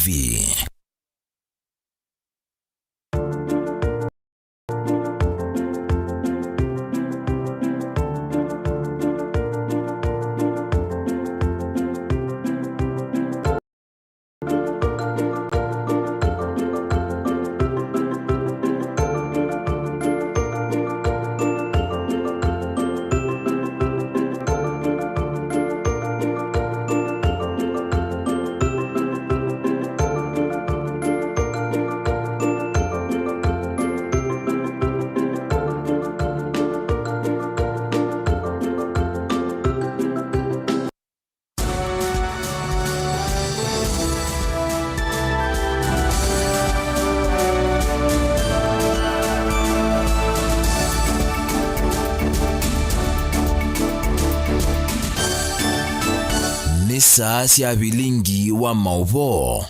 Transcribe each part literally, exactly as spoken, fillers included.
V. Nĩ saa sya vilingi wa maũvoo.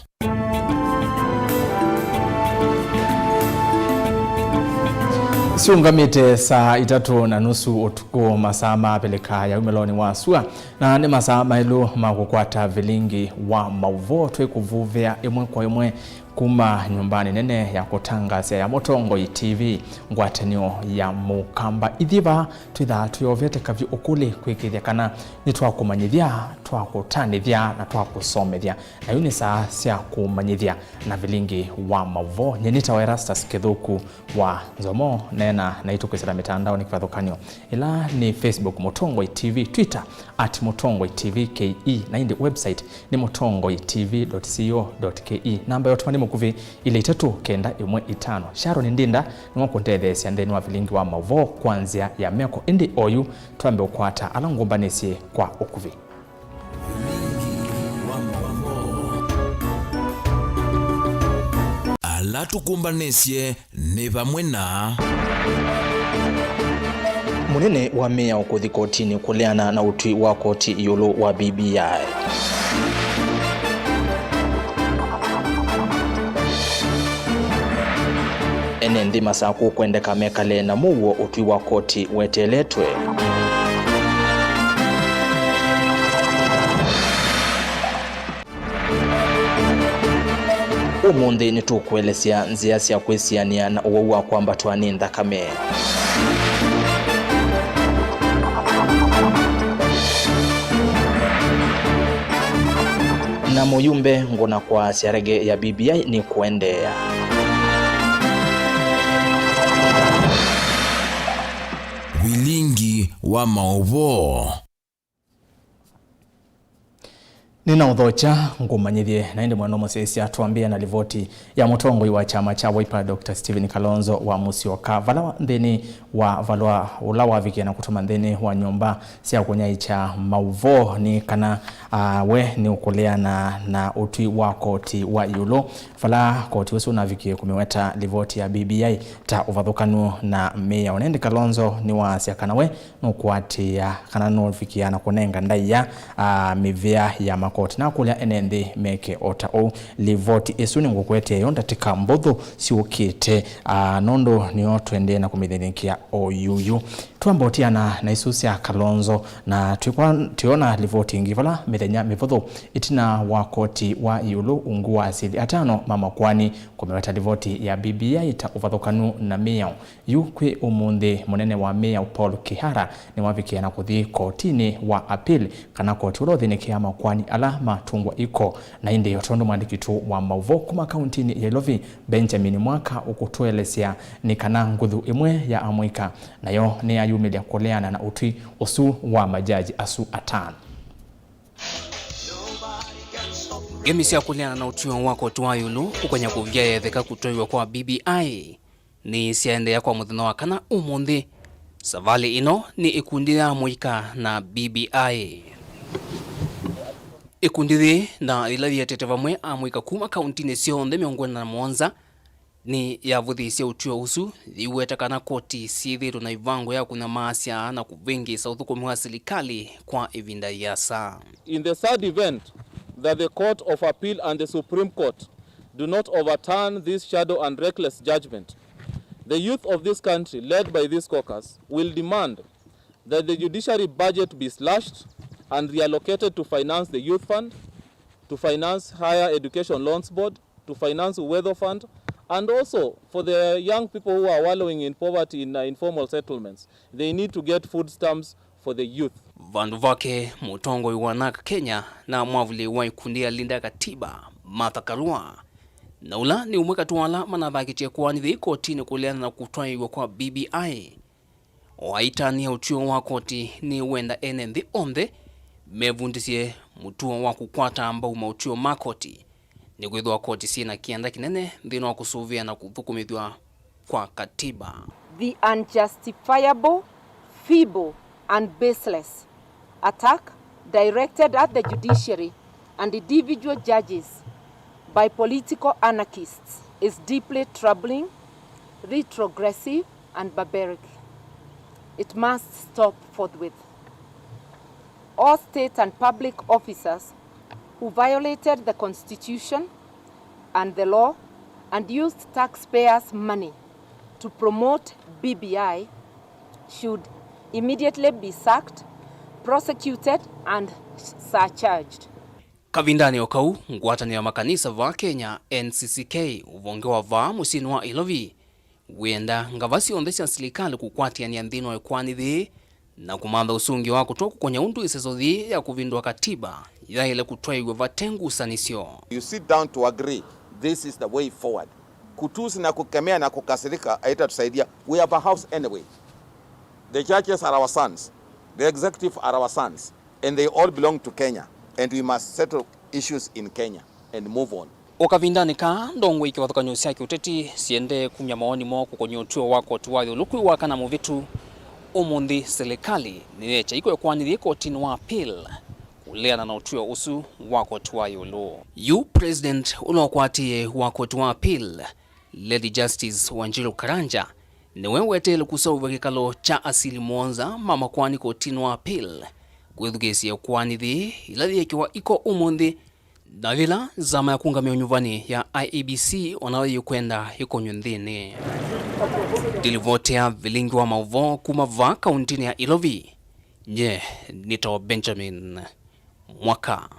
Syũngamĩte saa itatũ na nusu ũtukũ, masaa ma Avilika ya umĩlonĩ wa sua, na nĩ masaa maĩlu ma kũkwata vilingi wa maũvoo twĩ kũvuvĩa ĩmwe kwa ĩmwe kuma nyũmbanĩ nene ya kũtangaasya ya Mũtongoi T V, ngwatanĩo ya Mũkamba. Ithyĩ vaa twĩthaa twĩovete kavyũ ũkũlĩ kwĩkĩĩthya kana nĩtwakũmanyĩthya, twakũtanĩthya na twakũsomethya. Na yu nĩ saa sya kũmanyĩthya na vilingi wa maũvoo. Nyie nĩtawa Erastus Kĩthũku wa Nzomo, neena naitũ kwĩsĩla mĩtandaonĩ kĩvathũkany'o. Ĩla nĩ Facebook Mũtongoi T V, Twitter at Mũtongoi T V K E, na ĩndĩ website nĩ mũtongoi T V dot co dot K E. Namba ya ũtũmani mũkuvĩ ilĩ itatũ kenda ĩmwe itano. Sharon Ndinda nĩwe ũkũndetheesya nthĩnĩ wa vilingi wa maũvoo kwa nzĩa ya meko, ĩndĩ oyu twambe ũkwata ala ngũmbanĩsye kwa ũkuvĩ. Ala tũkũmbanĩsye nĩ vamwe na. Mũnene wa mĩao kũthi kotinĩ kũleana na ũtwi wa koti ĩũlũ wa B B I. Ene nthĩ Masakũ kwendeka mekale na mũuo ũtwi wa koti weteeletwe. Ũmũnthĩ nĩtũkũelesya nzĩa sya kwĩsianĩa na ũwau wa kwambatwa nĩ nthakame. Na mũyumbe ngũna kwaasya rege ya B B I nĩ kũendeea. Vilingi wa maũvoo. Nĩnaũthokya ngũmanyĩthye, na ĩndĩ mwendwa mũsyaĩĩsya, twambĩĩa na livoti ya mũtongoi wa kyama kya Wiper, Doctor Stephen Kalonzo wa Musyoka, vala wa, nthĩnĩ wa valũa ũla wavikie na kũtũma nthĩnĩ wa nyũmba sya kũnyaĩĩkya maũvoo nĩ kana, ah, we nĩũkũleana na ũtwi wa koti wa ĩũlũ, vala koti ũsu ũnavikie kũmĩweta livoti ya B B I ta ũvathũkanu na mĩao. Na ĩndĩ Kalonzo nĩwaasya kana we nũkũatĩĩa kana nũvikĩa na kũnenga ndaĩa, ah, mĩvĩa ya makoti. Nakũlya ene nthĩ meke o ta ũu. Livoti ĩsu nĩngũkũetee yo ndatĩka mbũthũ syũkĩte, ah, nũndũ nĩyo tũendee na kũmĩthĩnĩkĩa o yuyu. Twamba ũtiana na isu sya Kalonzo, na twĩkwa-, twĩona livoti ĩngĩ vala mĩthenya mĩvũthũ ĩtina wa koti wa ĩũlũ ungu wa asili atano ma makoani kũmĩweta livoti ya B B I ta ũvathũkanu na mĩao. Yu kwĩ ũmũnthĩ, mũnene wa mĩao Paul Kihara nĩwavikĩa na kũthi kotinĩ wa appeal, kana koti ũla ũthĩnĩkĩaa makoani ala matungwa iko. Na ĩndĩ o tondũ mwandĩki witũ wa maũvoo kuma kauntinĩ ya Ilovi, Benjamin Mwaka, ũkũtũelesya nĩ kana nguthu ĩmwe ya amũika nayo nĩyayumĩlya kũleana na ũtwi ũsu wa majaji asu atano. Ngemi sya kũleana na ũtw'ĩo wa koti wa ĩũlũ ũkonya kũvya yetheka kũtwaiwa kwa B B I nĩsyaendeea kwa mũthenya wa kana ũmũnthĩ. Savalĩ ĩno nĩ ĩkundi ya amũika na B B I. Ĩkundi yĩĩ na yĩla yĩetete vamwe amũika kuma kauntinĩ syonthe mĩongo ĩna na mũonza nĩyavũthĩĩsye ũtw'ĩo ũsu, yĩweta kana koti syĩthĩĩtwe na ĩvango ya kũnyamaasya na kũvĩngĩĩsa ũthũkũmi wa silikalĩ kwa ĩvinda yĩasa. In the sad event that the Court of Appeal and the Supreme Court do not overturn this shadow and reckless judgment, the youth of this country, led by this caucus, will demand that the judiciary budget be slashed and reallocated to finance the youth fund, to finance Higher Education Loans Board, to finance Uwezo Fund, and also for the young people who are wallowing in poverty in, uh, informal settlements. They need to get food stamps for the youth. Vandũ vake, mũtongoi wa NARC Kenya na mwavũli wa ikundi ya Linda Katiba, Martha Karua, na ũla nĩ ũmwe katĩ wa ala manathakĩtye kũanĩthya ikotinĩ kũleana na kũtwaĩĩw'a kwa B B I. O aitania ũtw'ĩo wa koti nĩ wenda ene nthĩ onthe mevundĩsye mũtuo wa kũkwata mbau maũtw'ĩo ma koti, nĩkwĩthĩwa koti syĩ na kĩanda kĩnene nthĩnĩ wa kũsũvĩa na kũthũkũmĩthw'a kwa katiba. The unjustifiable, feeble, and baseless attack directed at the judiciary and individual judges by political anarchists is deeply troubling, retrogressive, and barbaric. It must stop forthwith. All state and public officers who violated the constitution and the law and used taxpayers' money to promote B B I should immediately be sacked, prosecuted, and surcharged. Kavindanĩ o kau, ngwatanĩo ya makanisa vaa Kenya, N C C K, ũvonge wa vaa mũsyĩnĩ wa Ilovi, wĩenda ngava syonthe sya silikalĩ kũkwatĩanĩa nthĩnĩ wa ĩkoani yĩĩ na kũmantha ũsũngĩo wa kũtwa kũkony'a ũndũ ĩseso yĩĩ ya kũvindũa katiba yaĩle kũtwaĩw'a vate ngusanĩsyo. You sit down to agree, this is the way forward. Kutusi na kukemea na kukasirika haitatusaidia. We have a house anyway. The churches are our sons. The executive are our sons. And they all belong to Kenya. And we must settle issues in Kenya and move on. O kavindanĩ kaa, ndongoi kĩvathũkany'o sya kĩũteti siendee kumya mawoni moo kũkony'a ũtw'ĩo wa koti wa ĩũlũ kwĩ Wakana mũvĩtu. Ũmũnthĩ, silikalĩ nĩyeekya iko ĩkoani yĩĩ kotinĩ wa appeal kũleana na ũtw'ĩo ũsu wa koti wa ĩũlũ. Yu President ũla ũkwatĩĩe wa koti wa appeal, Lady Justice Wanjiru Karanja, nĩwe weteele kũseũvya kĩkalo kya asili mũonza ma makoani kotinĩ wa appeal kwĩthukĩĩsya ĩkoani yĩĩ ĩla yĩĩkĩwa iko ũmũnthĩ, na yĩla nzama ya kũngamĩa ũnyuvani ya I E B C o nayo yĩkwenda ĩkonywe nthĩnĩ. Ndilivotea vilingi wa maũvoo kuma vaa kauntinĩ ya Ilovi, nye nĩtawa Benjamin Mwaka.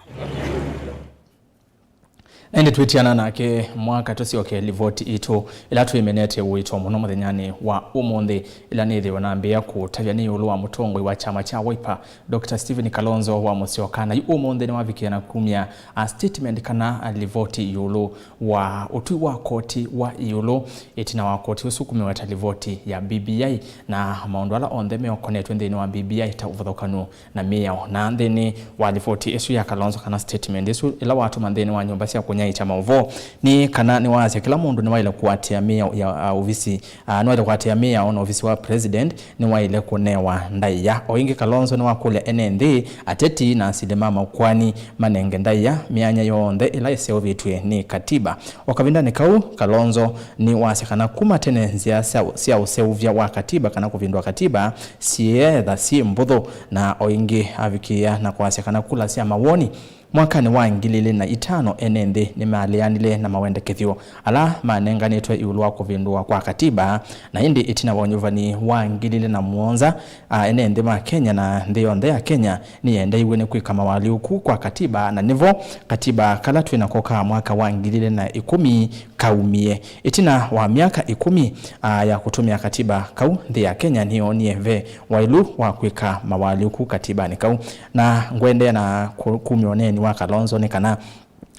Na ĩndĩ twĩtiana nake Mwaka, tũsyoke livoti itũ ĩla twĩmenete ũito mũno mũthenyanĩ wa ũmũnthĩ, ĩla nĩthĩwe nambĩĩa kũtavya nĩ ĩũlũ wa mũtongoi wa kyama kya Wiper, Doctor Stephen Kalonzo wa Musyoka. Na yu ũmũnthĩ nĩwavikĩe na kumya a statement kana a livoti ĩũlũ wa ũtwi wa koti wa ĩũlũ, ĩtina wa koti ũsu kũmĩweta livoti ya B B I na maũndũ ala onthe meũkonetw'e nthĩnĩ wa B B I ta ũvathũkanu na mĩao. Na nthĩnĩ wa livoti ĩsu ya Kalonzo, kana statement ĩsu ĩla watũma nthĩnĩ wa nyũmba sya kũnyaĩĩkya maũvoo, nĩ kana nĩwaasya kĩla mũndũ nĩwaĩle kũatĩĩa mĩao ya, a, ovisi, a, nĩwaĩle kũatĩĩa mĩao na ovisi wa president nĩwaĩle kũnewa ndaĩa. O ĩngĩ, Kalonzo nĩwakũlya ene nthĩ, ateti na asili ma maũkoani manenge ndaĩa myanya yonthe ĩla ĩseũvĩtw'e nĩ katiba. O kavindanĩ kau, Kalonzo nĩwasya kana kuma tene nzĩa sya, sya ũseũvya wa katiba kana kũvindũa katiba syeetha syĩ mbũthũ, na o ĩngĩ avikĩĩa na kwasya kana kula sya mawoni mwakanĩ wa ngili ilĩ na itano ene nthĩ nĩmaleanile na mawendekethyo ala manenganĩtwe ĩũlũ wa kũvindũa kwa katiba, na ĩndĩ ĩtina wa ũnyuvani wa ngili ilĩ na mũonza, a, ene nthĩ ma Kenya na nthĩ yonthe ya Kenya nĩyendeiwe nĩ kwĩka mawalyũku kwa katiba, na nĩvo katiba kala twĩ nako ka mwaka wa ngili ilĩ na ĩkũmi kaumie. Ĩtina wa myaka ĩkũmi, a, ya kũtũmĩa katiba kau, nthĩ ya Kenya nĩyoonie ve waĩlu wa kwĩka mawalyũku katibanĩ kau. Na ngwendea na kũ-, kumya ũneeni wa Kalonzo nĩ kana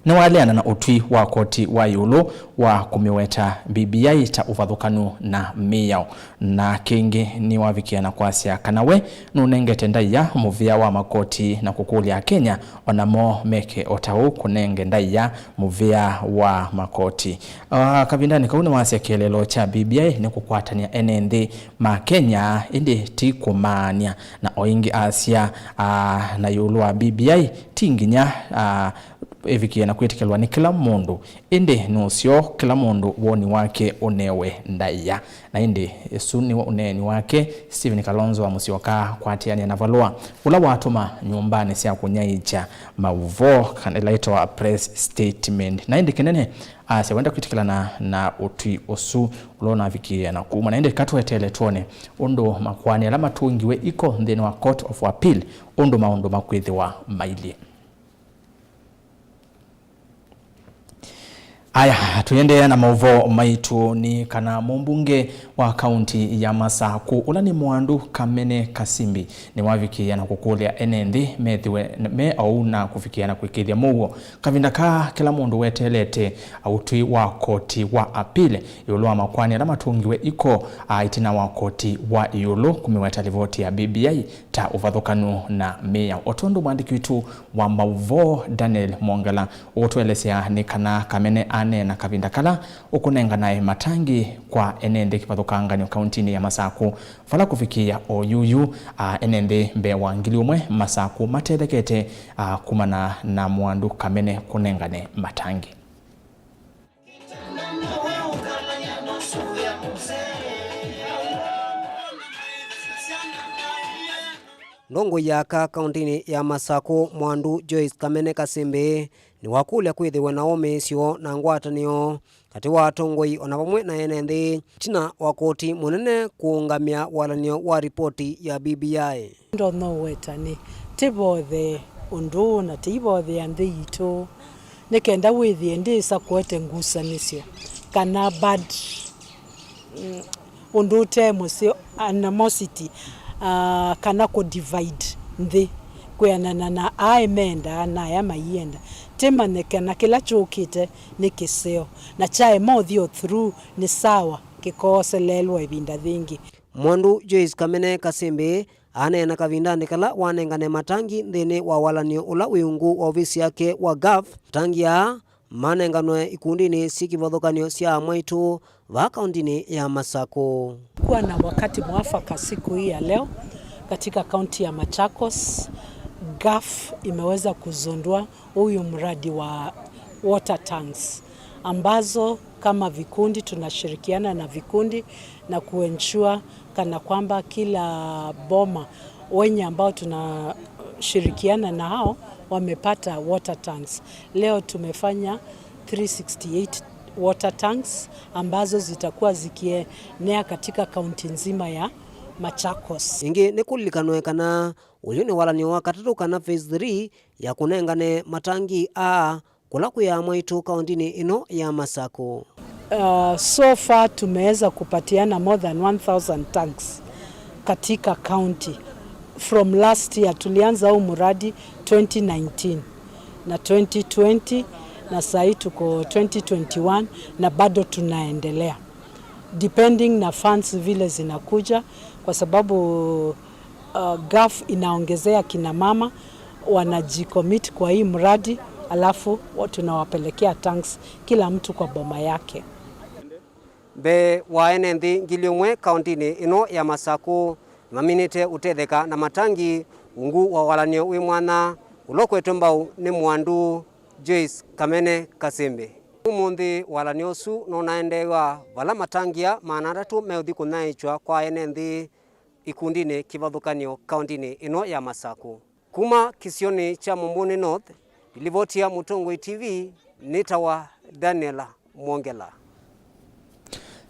nĩwaleana na ũtwi wa koti wa ĩũlũ wa kũmĩweta B B I ta ũvathũkanu na mĩao. Na kĩngĩ nĩwavikĩa na kwasya kana we nũnengete ndaĩa mũvĩa wa makoti na kũkũlya Akenya o namo meke o ta ũu kũnenge ndaĩa mũvĩa wa makoti. Ah, kavindanĩ kau nĩwasya kĩeleelo kya B B I nĩ kũkwatany'a ene nthĩ ma Kenya, ĩndĩ ti kũmaany'a. Na o ĩngĩ asya, ah, na ĩũlũ wa B B I, ti nginya, ah, ĩvikĩe na kwĩtĩkĩlwa nĩ kĩla mũndũ, ĩndĩ nũseo kĩla mũndũ woni wake ũnewe ndaĩa. Na ĩndĩ ĩsu nĩw'o ũneeni wake Stephen Kalonzo wa Musyoka kwatĩanĩa na valũa ũla watũma nyũmbanĩ sya kũnyaĩĩkya maũvoo, kana ĩla yĩtawa press statement. Na ĩndĩ kĩnene asya wenda kwĩtĩkĩlana na ũtwi ũsu ũla ũnavikĩĩa na kuma. Na ĩndĩ katũeteele twone ũndũ makoani ala matũngiwe iko nthĩnĩ wa Court of Appeal, ũndũ maũndũ makwĩthĩwa mailyĩ. Aya, tũiendeea na maũvoo maitũ nĩ kana mũmbunge wa kaunti ya Masaku, ũla nĩ Mwandu Kamene Kasimbi, nĩwavikĩĩa na kũkũlya ene nthĩ methĩwe me ou na kũvikĩĩa na kwĩkĩĩthya mũuo. Kavinda kaa, kĩla mũndũ weteelete ũtwi wa koti wa apili ĩũlũ wa makoani ala matũngiwe iko, a, ĩtina wa koti wa ĩũlũ kũmĩweta livoti ya B B I ta ũvathũkanu na mĩao. O tondũ mwandĩki witũ wa maũvoo Daniel Mwongela ũũtũelesya, nĩ kana Kamene aneena kavinda kala ũkũnenganae matangi kwa ene nthĩ kĩvathũkanganyo kauntinĩ ya Masaku, vala kũvikĩĩa o yuyu, a, ene nthĩ mbee wa ngili ũmwe Masaku matethekete, a, kumana na Mwandu Kamene kũnengane matangi. Ndongoi ya aka kauntinĩ ya Masaku, Mwandu Joyce Kamene Kasimbi, nĩwakũlya kwĩthĩwe na ũmĩĩsyo na ngwatanĩo katĩ wa atongoi o na vamwe na ene nthĩ, ĩtina wa koti mũnene kũũngamya walanĩo wa ripoti ya B B I. Ndonya ũweta nĩ tĩvothe ũndũ ũũ na tĩivothea nthĩ yitũ, nĩ kenda wĩthĩe ndĩsa kũete ngusanĩsyo kana bad, mm, ũndũ ũte mũseo, animosity, ah, kana kũ divide nthĩ kwĩanana na aa mendaa na aya maienda. Tĩmanye kana kĩla kyũkĩte nĩ kĩseo, na kyaema ũthi o through nĩ sawa, kĩkooseleelwa ĩvinda yĩngĩ. Mwandu Joyce Kamene Kasimbi aneena kavindanĩ kala wanengane matangi nthĩnĩ wa walanĩo ũla wĩ ungu wa ovisi yake wa gov. Matangi aa manenganwe ikundinĩ syĩ kĩvathũkany'o sya amwaitũ vaa kauntinĩ ya Masaku. Kuwa na wakati mwafaka siku hii ya leo katika kaunti ya Machakos, gov imeweza kuzindua huyu mradi wa water tanks, ambazo kama vikundi tunashirikiana na vikundi na kuensure kana kwamba kila boma wenye ambao tunashirikiana na hao wamepata water tanks. Leo tumefanya three sixty-eight water tanks ambazo zitakuwa zikienea katika kaunti nzima ya Machakos. Ĩngĩ nĩkũlilikanwe kana ũyũ nĩ walanĩo wa katatũ kana phase three ya kũnengane matangi aa kũla kwĩ amwaitũ kauntinĩ ĩno ya Masaku. Uh, so far tumeweza kupatiana more than one thousand tanks katika county. From last year tulianza huu mradi twenty nineteen na twenty twenty, na sahi tuko twenty twenty-one na bado tunaendelea, depending na funds vile zinakuja, kwa sababu uh, gov inaongezea kina mama wanajicommit kwa hii mradi, alafu wa-, tunawapelekea tanks kila mtu kwa boma yake. Mbee wa ene nthĩ ngili ũmwe kauntinĩ ĩno ya Masaku maminĩte ũtetheka na matangi ungu wa walanĩo wĩ mwanya ũla ũkwetwe mbau nĩ Mwandu Joyce Kamene Kasimbi. Ũmũnthĩ walanĩo ũsu nũnaendeewa vala matangi aa maana atatũ meũthi kũnyaĩĩkya kwa ene nthĩ ikundinĩ kĩvathũkany'o kauntinĩ ĩno ya Masaku. Kuma kĩsionĩ kya Mumbuni North, ilivotia Mũtongoi T V, nĩtawa Daniel Mwongela.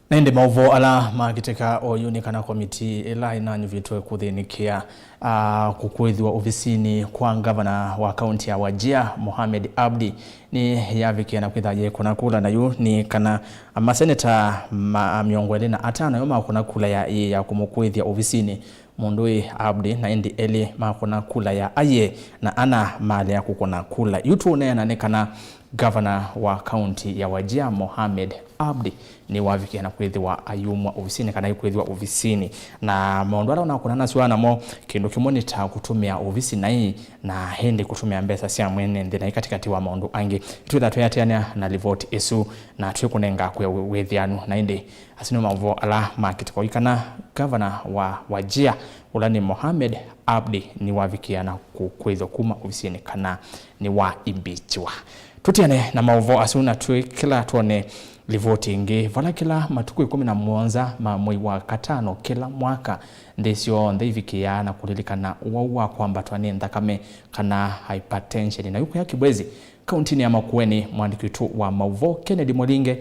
Na ĩndĩ maũvoo ala makitĩka oyu nĩ kana komiti ĩla ĩnanyuvĩtwe kũthĩnĩkĩa, ah, kũkũĩthw'a ovisinĩ kwa ngavana wa kaunti ya Wajir, Mohamed Abdi, nĩyavikĩa na kwĩtha yĩkũna kula, na yu nĩ kana maseneta ma mĩongo ĩlĩ na atano nĩmo makũna kula ya ĩĩ ya kũmũkũĩthya ovisinĩ mũndũ ĩ Abdi, na ĩndĩ elĩ makũna kula ya ayee, na ana malea kũkũna kula. Yu tũũneena nĩ kana ngavana wa kaunti ya Wajir, Mohamed Abdi, nĩwavikĩa na kwĩthĩwa ayumwa ovisinĩ kana aikwĩthw'a ovisinĩ. Na maũndũ ala ũnakũna nasyo namo, kĩndũ kĩmwe nĩ ta kũtũmĩa ovisi naĩ, na ĩndĩ kũtũmĩa mbesa sya mwene nthĩ naĩ katĩkatĩ wa maũndũ angĩ. Twĩtha twĩatĩanĩa na livoti ĩsu, na twĩkũnenga kwĩa wĩ-, wĩthĩanu. Na ĩndĩ asu nĩ maũvoo ala makitĩka oyu kana ngavana wa Wajir, ũla nĩ Mohamed Abdi, nĩwavikĩa na kũkũĩthwa kuma ovisinĩ kana nĩwaimbichiwa. Tũtiane na maũvoo asu na twĩkĩla twone livoti ĩngĩ, vala kĩla matukũ ĩkũmi na mũonza ma mwei wa katano kĩla mwaka, nthĩ syonthe ivikĩaa na kũlilikana ũwau wa kwambatwa nĩ nthakame kana hypertension. Na yu kũya Kibwezi, kauntinĩ ya Makueni, mwandĩki witũ wa maũvoo Kennedy Mũlinge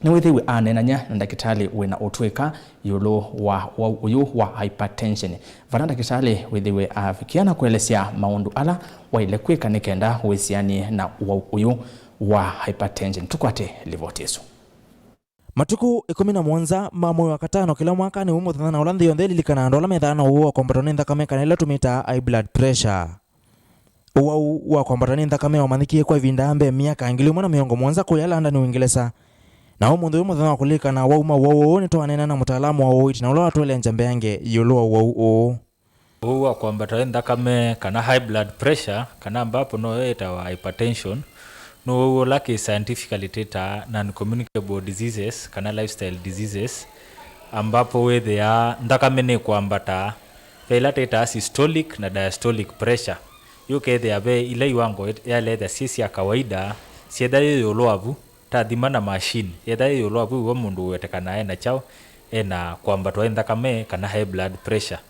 nĩwĩthĩiwe aneenany'a na ndakĩtalĩ wĩna ũtw'ĩka ĩũlũ wa ũwau ũyũ wa hypertension, vala ndakĩtalĩ wĩthĩiwe avikĩa na kũelesya maũndũ ala waĩle kwĩka nĩ kenda wĩsianĩe na ũwau ũyũ. wa hypertension. Tũkwate livoti ĩsu. Matukũ ĩkũmi na mũonza ma mwei wa katano kĩla mwaka nĩw'o mũthenya na ũla nthĩ yonthe ĩlilikanaa andũ ala methaa na ũwau wa kwambatwa nĩ nthakame, kana ĩla tũmĩtaa high blood pressure. Ũwau wa kwambatwa nĩ nthakame wamanyĩkie kwa ĩvinda mbee myaka ngili ĩmwe na mĩongo mũonza kũya London, Ũingelesa. Na ũmũnthĩ ũyũ mũthenya wa kũlilikana ũwau ma ũwau ũũ, nĩtwaneena na mũtaalamu wa ũiiti na ũla watũelengya mbeange ĩũlũ wa ũwau ũũ. Ũwau wa kwambatwa ĩ nthakame, kana high blood pressure, kana ambapo noyo ĩtawa hypertension, nĩ ũwau ũla kĩ scientifically twĩtaa non-communicable diseases, kana lifestyle diseases, ambapo wĩthĩaa nthakame nĩkwambata, ve ila twĩtaa systolic na diastolic pressure. Yu ũkethĩa ve ila iwango yaletha syĩ sya kawaida, syetha yĩ ĩũlũ wa vu, tathima na machine, yetha yĩ ĩũlũ wa vu, w'o mũndũ ũwetekanaa ena kyaũ, ena kwambatwa ĩ nthakame, kana high blood pressure.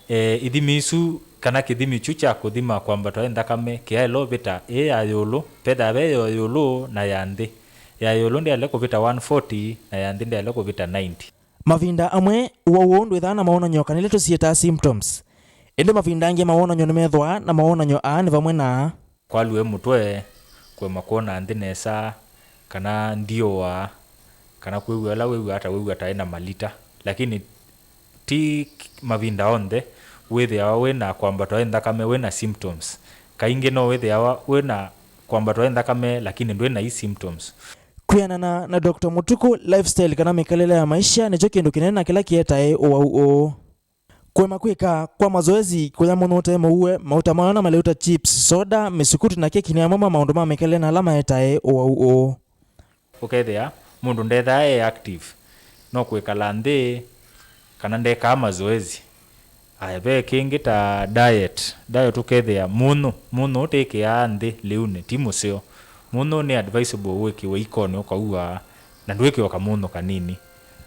E, ithimi isu, kana kĩthimi kyu kya kũthima kwambatwa ĩ nthakame, kĩaĩla ũvĩta ĩ ya ĩũlũ, vethaa ve ya ĩũlũ na ya nthĩ. Ya ĩũlũ ndĩaĩle kũvĩta one forty, na ya nthĩ ndĩaĩle kũvĩta ninety. Mavinda amwe, ũwau ũũ ndwĩthaa na mawonany'o, kana ila tũsyĩtaa symptoms. Ĩndĩ mavinda angĩ mawonany'o nĩmethĩwa, na mawonany'o aa nĩ vamwe na. Kwalw'e mũtwe, kũema kwona nthĩ nesa, kana ndiũa, kana kwĩw'a ĩla wĩw'aa ta wĩw'a ta ĩna malita. Lakini ti mavinda onthe wĩthĩawa wĩna kwambatwa ĩ nthakame wĩna symptoms. Kaingĩ no wĩthĩawa wĩna kwambatwa ĩ nthakame lakini ndwĩna i symptoms. Kwĩanana na Doctor Mũtukũ, lifestyle kana mĩkalĩle ya maisha nĩkyo kĩndũ kĩnene na kĩla kĩetae ũwau ũũ. Kũema kwĩka kwa mazoezi, kũya mũno ũte mũue, mauta mayo na malĩu ta chips, soda, mĩsukuti na keki nĩ amwe ma maũndũ ma mĩkalĩle na ala maetae ũwau ũũ. Ũkethĩa mũndũ ndethaa e active, no kwĩkala nthĩ, kana ndekaa mazoezi. Aya, ve kĩngĩ ta diet. Diet ũkethĩa mũnyũ, mũnyũ ũtĩkĩaa nthĩ lĩunĩ, ti mũseo. Mũnyũ nĩ advisable wĩkĩwe ikonĩ ũkaua, na ndwĩkĩwa kamũnyũ kanini.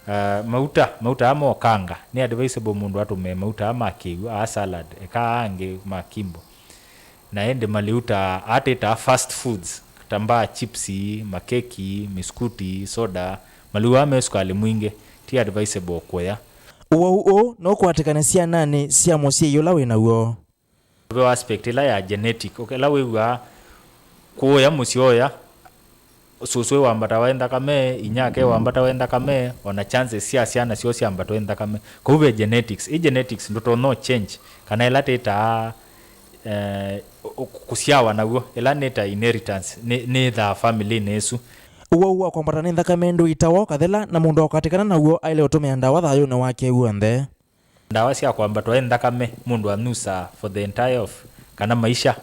Ah, mauta, mauta aa mokanga, nĩ advisable mũndũ atũmĩe mauta aa ma kĩw'ũ, aa salad, eka aa angĩ ma kimbo. Na ĩndĩ malĩu ta aa twĩtaa fast foods, ta mbaa, chipsi, makeki, miskuti, soda, malĩu aa me sukalĩ mwingĩ, ti advisable kũya. Ũwau ũũ no ũkwatĩkane syananĩ sya mũsyai ũla wĩ naw'o. Ve aspect ĩla ya genetic, ũkela wĩw'aa kũũya mũsyĩ ũya, sũsũ ewambatawa ĩ nthakame, inyake ewambatawa ĩ nthakame, ona chances sya syana syoo syambatwa ĩ nthakame. Kwoou ve genetics. Ĩ genetics ndũtonya ũ change, kana ĩla twĩtaa, eh, ũ-, kũsyawa naw'o, ĩla nĩ ta inheritance, nĩ, nĩthaa family-nĩ ĩsu. Ũwau wa kwambata nĩ nthakame ndũitawa ũkathela, na mũndũ akatĩkana naw'o aĩle ũtũmĩa ndawa thayũnĩ wake w'onthe. Ndawa sya kwambatwa ĩ nthakame, mũndũ anyusaa for the entire of, kana maisha,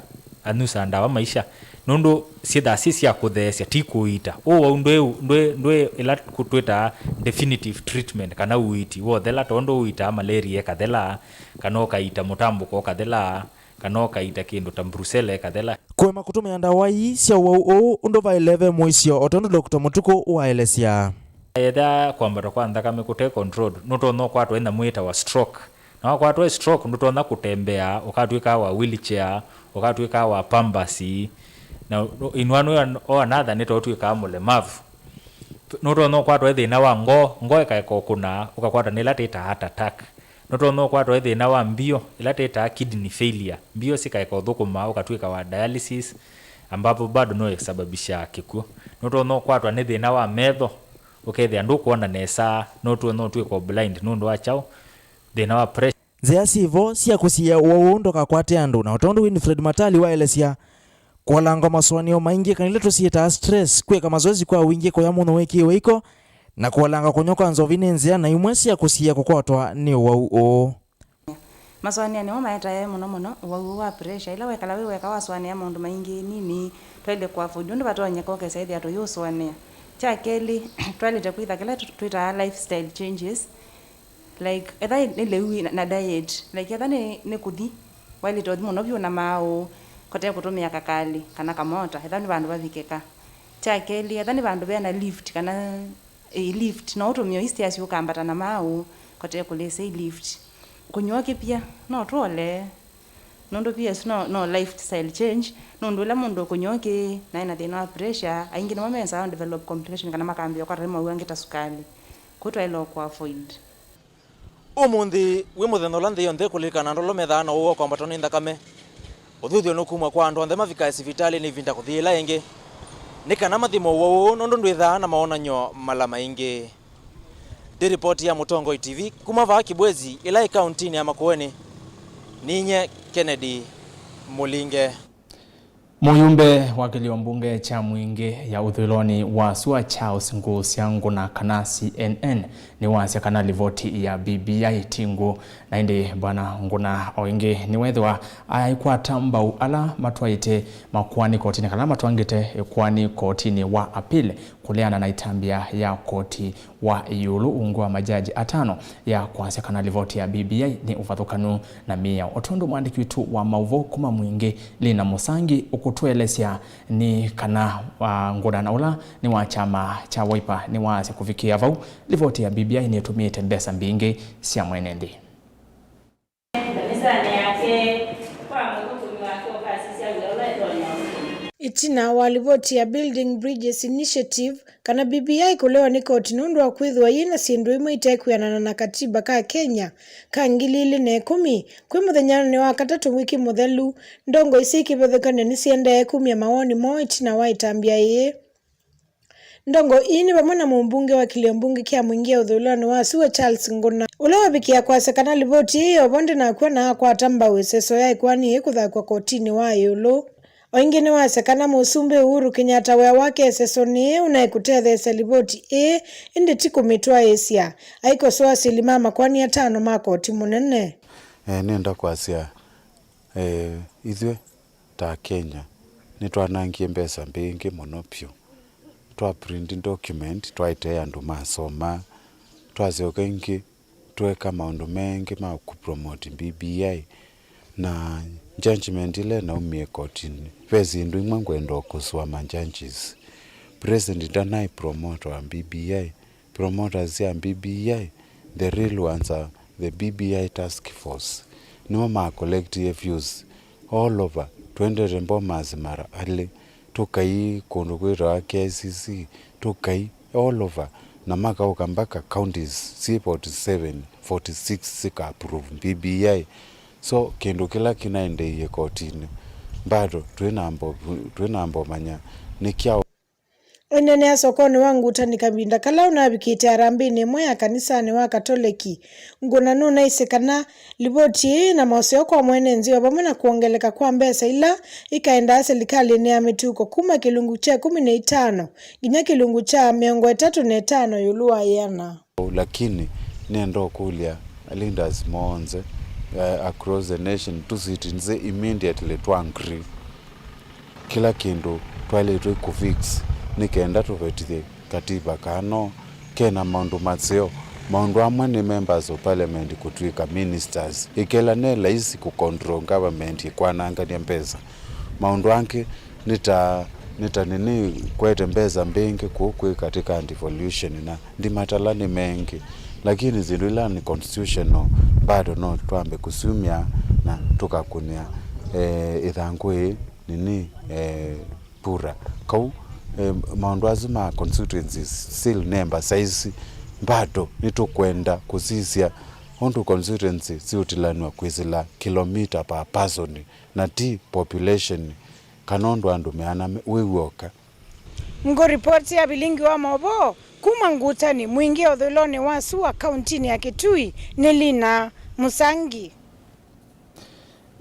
anyusaa ndawa maisha, nũndũ syĩthaa syĩ sya kũtheesya, ti kũiita. Ũwau ndwĩ, ndwĩ, ndwĩ ĩla twĩtaa definitive treatment, kana ũiiti wothela, tondũ ũiitaa malaria ĩkathela, kana ũkaiita mũtambũko ũkathela, kana ũkaiita kĩndũ ta brucella ĩkathela. Kũema kũtũmĩa ndawa ii sya ũwau ũũ ũndũ vaĩle ve mũisyo, o tondũ Doctor Mũtukũ waelesya. Ethĩwa kwambatwa kwa nthakame kũte controlled, nũtonya ũkwatwa nĩ nyamũ yĩtawa stroke. Na wakwatwa nĩ stroke, ndũtonya kũtembea, ũkatw'ĩka wa wheelchair, ũkatw'ĩka wa pampers. Na inua nũya o another nĩ ta ũtw'ĩkaa mũlemavu. Nũtonya ũkwatwa nĩ thĩna wa ngoo, ngoo ĩkaeka ũkũna, ũkakwatwa nĩ ĩla twĩtaa heart attack. Nũtonya ũkwatwa nĩ thĩna wa mbio, ĩla twĩtaa kidney failure. Mbio sikaeka ũthũkũma, ũkatw'ĩka wa dialysis, ambapo bado no isababisha kĩkw'ũ. Nũtonya ũkwatwa nĩ thĩna wa metho, ũkethĩa ndũkwona nesa, nũtonya ũtw'ĩka blind nũndũ wa kyaũ? Thĩna wa pressure. Nzĩa syĩ vo sya kũsiĩĩa ũwau ũũ ndũkakwate andũ, na o tondũ Winfred Matali waelesya, kũolanga masũanĩo maingĩ, kana ila tũsyĩtaa stress, kwĩka mazoezi kwa wingĩ, kũya mũno wĩkĩĩwe iko, na kũolanga kũnywa kwa nzovi nĩ nzĩa na imwe sya kũsiĩĩa kũkwatwa nĩ ũwau ũũ. Masũanĩo nĩmo maetae mũno mũno ũwau ũũ wa pressure. Ĩla wekala wĩ weka wasũanĩa maũndũ maingĩ nini twaĩle kũ afford ũndũ vatonyeka ũkesa ĩthĩa tũyĩũsũanĩa. Kya kelĩ, twaĩlĩte kwĩtha kĩla tũ-, twĩtaa lifestyle changes. Like, etha nĩ lĩu na, na diet. Like, etha nĩ, nĩ kũthi, waĩlĩte ũthi mũno vyũ na maaũ, kote kũtũmĩa kakalĩ kana kamota, etha nĩ vandũ vavikĩka. Kya kelĩ, etha nĩ vandũ vena lift kana, ĩ, lift, no ũtũmĩe ii stairs ũkambata na maaũ, kote kũlĩsya ii lift. Kũnywa kĩpya, no twole. Nũndũ pia ĩsu no, no lifestyle change, nũndũ ũla mũndũ ũkũnywa ũkĩ, na ena thĩna wa pressure, aingĩ nĩmo mensaa develop complication kana makambĩĩa kwata nĩ mawau angĩ ta sukalĩ. Kũu twaĩle kũ avoid. Ũmũnthĩ wĩ mũthenya ũla nthĩ yonthe ĩkũlilikana andũ ala methaa na ũwau wa kwambatwa nĩ nthakame. Ũthuthyo nũkumw'a kwa andũ onthe mavikae sivitalĩnĩ ĩvinda kũthi yĩla ĩngĩ. nĩ kana mathime ũwau ũũ nũndũ ndwĩthaa na mawonany'o mala maingĩ. Ndĩ ripoti ya Mũtongoi T V kuma vaa Kibwezi, ĩla ĩ kauntinĩ ya Makueni, ninyie Kennedy Mũlinge. Mũyumbe wa kĩlio mbunge kya Mwingĩ ya ũthũĩlonĩ wa sua Charles Ngũsya Ngũna kana C N N nĩwasya kana livoti ya B B I ti ngũũ, na ĩndĩ Bwana Ngũna o ĩngĩ nĩwethĩwa aikwata mbau ala matwaĩte makoani kotinĩ kana matwangĩte ĩkoani kotinĩ wa appeal kũleana na ĩtambya ya koti wa ĩũlũ ungu wa majaji atano ya kwasya kana livoti ya B B I nĩ ũvathũkanu na mĩao. O tondũ mwandĩki witũ wa maũvoo kuma Mwingĩ, Lina Mũsangi, ũkũtũelesya nĩ kana, ah, Ngũna na ũla nĩ wa kyama kya Wiper nĩwaasya kũvikĩa vau, livoti ya B B I nĩtũmĩĩte mbesa mbingĩ sya mwene nthĩ. Ĩtina wa livoti ya Building Bridges Initiative kana B B I kũlewa nĩ koti nũndũ wa kwĩthĩwa yĩ na syĩndũ imwe itekwĩanana na katiba ka Kenya ka ngili ilĩ na ĩkũmi, kwĩ mũthenyanĩ wa katatũ wiki mũthelu, ndongoi syĩ kĩvathũkany'o nĩsiendee kumya mawoni moo ĩtina wa ĩtambya ĩĩ. Ndongoi ii nĩ vamwe na mũmbunge wa kĩlio mbunge kya Mwingĩ ya ũthũĩlonĩ wa sua Charles Ngũna, ũla wavikĩa kwasya kana livoti ĩĩ yovo ndĩnakw'a na akwata mbau ĩseso ya ĩkoani ĩĩ kũthakw'a kotinĩ wa ĩũlũ. O ĩngĩ nĩwasya kana Mũsumbĩ Uhuru Kenyatta wĩa wake ĩsesonĩ ĩĩ ũnaĩ kũtetheesya livoti ĩĩ, ĩndĩ ti kũmĩtwaĩĩsya, aikosoa asili ma makoani atano ma koti mũnene. Eh, nĩenda kwasya, eh, ithyĩ ta Akenya nĩtwanangie mbesa mbingĩ mũno vyũ. Twa print document, twaĩte andũ masoma, twasyoka ĩngĩ tweka maũndũ mengĩ ma kũpromote B B I, na judgment ĩla ĩnaumie kotinĩ, ve syĩndũ imwe ngwenda o kũsũa ma judges. President ndanaĩ promote wa B B I, promoters sya B B I, the real ones are the B B I task force. Nĩmo ma collect views all over, twendete Bomas mara alĩ, tũkai kũndũ kwĩtawa K I C C, tũkai all over, na makaũka mpaka counties syĩ forty seven, forty six sika approve B B I. So kĩndũ kĩla kĩnaendeeie kotinĩ, bado twĩnambo, twĩnambomanya nĩ kyaũ. Aineenea sokonĩ wa Ngutani kavinda kala ũnavikĩte harambĩnĩ ĩmwe ya kanisanĩ wa Katoleki, Ngũna nũnaisye kana livoti ĩĩ na moseo kwa mwene nzĩ o vamwe na kwongeleka kwa mbesa ila ikaendaa silikalĩnĩ ya mĩtuko kuma kĩlungu kya ĩkũmi na itano nginya kĩlungu kya mĩongo ĩtatũ na ĩtano ĩũlũ wa ĩana. Lakini nĩenda ũkũlya leaders monthe, eh, across the nation, tũsitinze immediately twa agree. Kĩla kĩndũ twaĩlĩtwe kũfix nĩ kenda tũvetithye katiba kana no kena maũndũ maseo. Maũndũ amwe nĩ members of parliament kũtw'ĩka ministers, ĩkela ne laisi kũcontrol government ĩkwanangany'a mbesa. Maũndũ angĩ nĩ ta, nĩ ta nĩnĩ kwete mbesa mbingĩ kũu kwĩ katika devolution na ndimatala nĩ mengĩ, lakini syĩndũ ila nĩ constitutional bado no twambe kũsyumya na tũkakũnĩa, eh, ĩthangũ ĩĩ nini, eh, pura. Kau, eh, maũndũ asu ma constituencies still nemba saisi bado nĩtũkwenda kũsisya ũndũ constituency siũtilanw'a kwĩsĩla kilomita per person na ti population, kana ũndũ andũ meana me-, wĩ w'oka. Ngũ report ya vilingi wa maũvoo kuma Ngutani, Mwingĩ ũthũĩlonĩ wa sua kauntinĩ ya Kitui, nĩ Lina Mũsangi.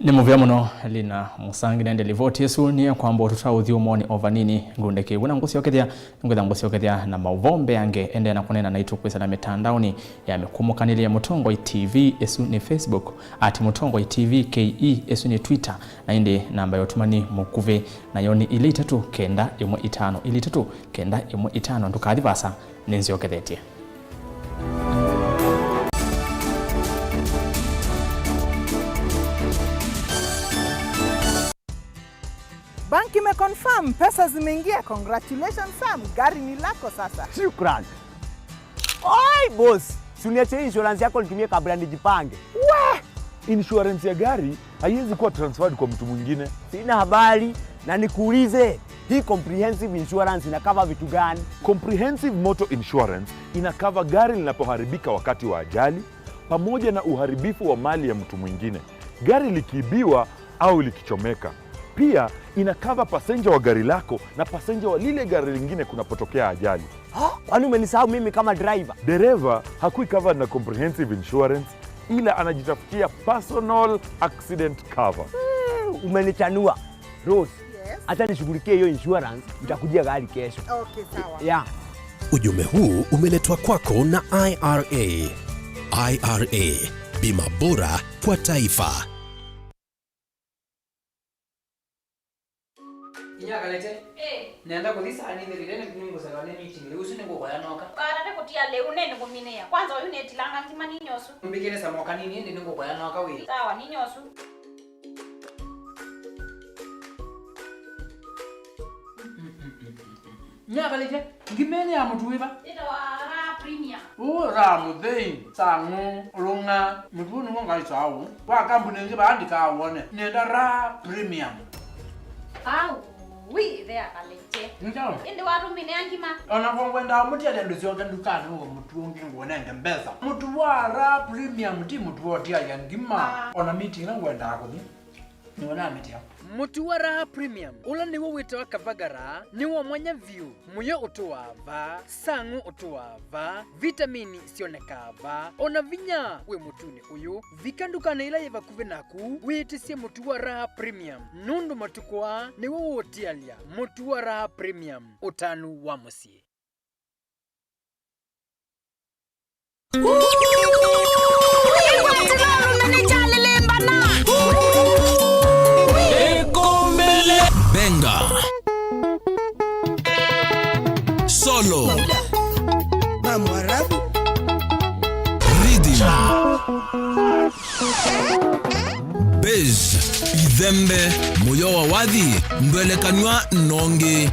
Nĩ mũvea mũno, Lina Mũsangi, nende livoti ĩsu nĩyekwamba ũtũtaũthya ũmoni o vanini. Ngundĩkĩw'e na ngũsyokethya, nĩngwĩtha ngũsyokethya na maũvoo mbeange. Endeea na kũneena naitũ kwĩsĩla mĩtandaonĩ ya mĩkũmũkanĩlye ya Mũtongoi T V, ĩsu nĩ Facebook, at Mũtongoi T V K E, ĩsu nĩ Twitter, na ĩndĩ namba ya ũtũmani mũkuvĩ nayo nĩ ilĩ itatũ kenda ĩmwe itano, ilĩ itatũ kenda ĩmwe itano. Ndũkathi vaasa, nĩnzyokethetye. Bank imeconfirm, pesa zimeingia. Congratulations Sam, gari ni lako sasa. Shukran. Oi boss, si uniachie insurance yako nitumie kabla nijipange. Wah! Insurance ya gari haiwezi kuwa transferred kwa mtu mwingine. Sina habari, na nikuulize, hii comprehensive insurance ina cover vitu gani? Comprehensive Motor Insurance ina cover gari linapoharibika wakati wa ajali, pamoja na uharibifu wa mali ya mtu mwingine, gari likiibiwa au likichomeka. Pia ina cover passenger wa gari lako na passenger wa lile gari lingine kunapotokea ajali. Ha? Kwani umenisahau mimi kama driver? Dereva hakui covered na comprehensive insurance, ila anajitafutia personal accident cover. Eh, umenichanua. Rose, yes, hata nishughulikie hiyo insurance, nitakujia gari kesho. Okay, sawa. Yeah. Ujumbe huu umeletwa kwako na I R A. I R A, bima bora kwa taifa. Inya Kalete. Eh. Nenda kuthi saa nĩ thirire nĩ nĩngũselewa nĩ meeting lĩu, ũsu nĩngũkoya noka. Kana nĩ kũtia lĩu, nĩ nĩkũminĩa. Kwanza ũyu nĩtilanga ngima ninyosu. Mbikĩle samoka nini, ĩndĩ nĩngũkoya noka wĩ. Sawa, ninyosu. Nyavalĩtye, ngima ĩnĩ ya mũtu wĩva? Ĩtawa Raha Premium. Ũũ Raha mũthei, sang'ũ, ũlũng'a, mũtu ũũ nĩw'o ngaĩsaa ũũ. Wa kambuni ĩngĩ vaa ndikaa wone. Nĩenda Raha Premium. Au, wi, ĩthe avalĩtye. Nĩkyaũ? Ĩndĩ watũmĩnĩa ngima. Ona kwa ngwendaa mũtiele ndũsyoke ndukanĩ ũwe mũtu ũngĩ ngũnenge mbesa. Mũtu wa Raha Premium ti mũtu wa ũtialya ngima. Ah. Ona meeting ĩla ngwendaa kũthi. Nĩwe namĩtia. Mũtu wa Raha Premium, ũla nĩw'o wĩtawa Kavagara, nĩ wa mwanya vyũ. Mũyo ũtũaa vaa, sang'ũ ũtũaa vaa, vitamini syonekaa vaa, o na vinya wĩ mũtunĩ ũyũ. Vika ndukanĩ ĩla yĩ vakuvĩ naku, wĩtĩsye mũtu wa Raha Premium, nũndũ matukũ aa nĩw'o ũũtialya. Mũtu wa Raha Premium, ũtanu wa mũsyĩ. Benga. Solo. Rhythm. Bass, ithembe, mũyo wa wathi, ndwelekanw'a nongi.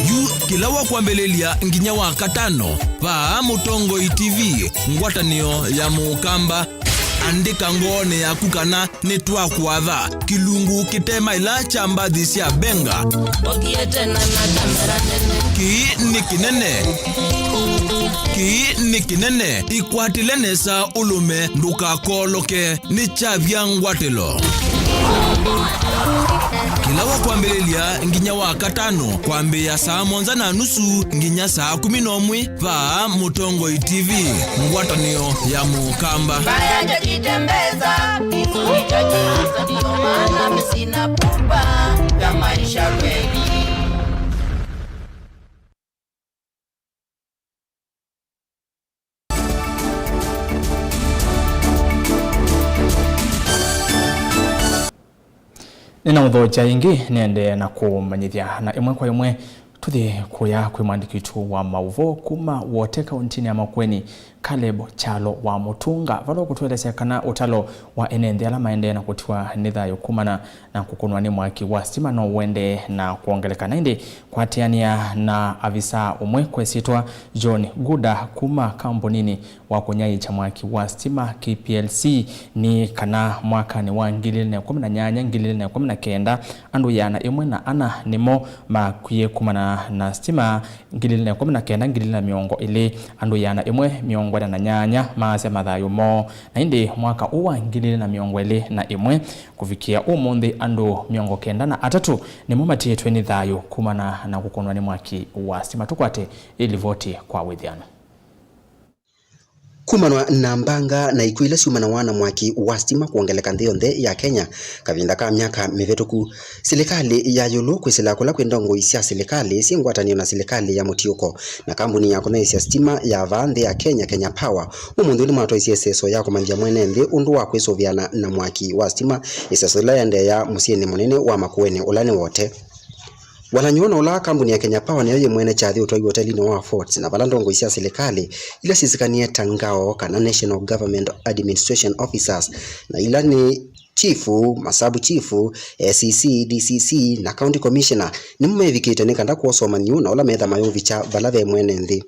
Yu kĩla wa kwambĩlĩlya nginya wa katano, vaa Mũtongoi T V, ngwatanĩo ya Mũkamba. Andĩka ngoonĩ yaku kana nĩtwakũatha kĩlungu kĩte maĩla kya mbathi sya Benga. Okie tena na kamera nene. Kĩĩ nĩ kĩnene. Kĩĩ nĩ kĩnene. Ikwatĩle nesa ũlũme, ndũkakooloke. Nĩ kyavya ngwatĩlo. Kĩla wa kwambĩlĩlya nginya wa katano, kwambĩĩa saa mũonza na nusu nginya saa kũmi na ũmwe, vaa Mũtongoi T V, ngwatanĩo ya Mũkamba. Mbaya ndio jitembeza, kizuri cha juu, ndio maana mimi sina pupa ya maisha kweli. Nĩnaũthokya ĩngĩ, nĩendee na kũmanyĩthya na ĩmwe kwa ĩmwe. Tũthi kũya kwĩ mwandĩki witũ wa maũvoo kuma Wote kaũntĩnĩ ya Makueni, Caleb Kyalo wa Mũtũnga, vala ũkũtũelesya kana ũtalo wa ene nthĩ ala maendee na kũtiwa nĩ thayũ kumana na kũkũnwa nĩ mwaki wa sitima no ũendee na kwongeleka. Na ĩndĩ kwatĩanĩa na avisa ũmwe kwĩsĩtwa John Guda kuma kambuninĩ wa kũnyaĩĩkya mwaki wa sitima K P L C nĩ kana mwakanĩ wa ngili ilĩ na ĩkũmi na nyanya, ngili ilĩ na ĩkũmi na kenda, andũ ĩana ĩmwe na ana nĩmo makwie kumana na sitima, ngili ilĩ na ĩkũmi na kenda, ngili ilĩ na mĩongo ĩlĩ, andũ ĩana ĩmwe mĩongo ĩna na nyanya maasya mathayũ moo. Na ĩndĩ mwaka ũũ wa ngili ilĩ na mĩongo ĩlĩ na ĩmwe, kũvikĩa ũmũnthĩ, andũ mĩongo kenda na atatũ nĩmo matiĩtwe nĩ thayũ kumana na kũkũnwa nĩ mwaki wa sitima. Tũkwate ĩ livoti kwa wĩthĩano. Kumanwa na mbanga na ikw'ũ ila syumanawa na mwaki wa sitima kwongeleka nthĩ yonthe ya Kenya kavinda ka myaka mĩvĩtũku, silikalĩ ya ĩũlũ kwĩsĩla kũla kwĩ ndongoi sya silikalĩ syĩ ngwatanĩo na silikalĩ ya mũtiũko na kambuni ya kũnyaĩĩsya sitima ya vaa nthĩ ya Kenya, Kenya Power, ũmũnthĩ nĩmatwaisye ĩseso ya kũmanyĩthya mwene nthĩ ũndũ wa kwĩsũvĩana na mwaki wa sitima, ĩseso yĩla yaendeea mũsyĩnĩ mũnene wa Makueni, ũla nĩ Wote. Walany'o na ũla kambuni ya Kenya Power nĩyo yĩ mwene kyathĩ ũtwaiwe ũtelinĩ wa Forts, na vala ndongoi sya silikalĩ ila syĩsĩkanie ta ngao kana National Government Administration Officers, na ila nĩ chifu, masabu chifu, A C C, D C C, na county commissioner, nĩmo mevikĩte nĩ kana kwosa ũmanyi na ũla metha mayũvikya vala ve mwene nthĩ.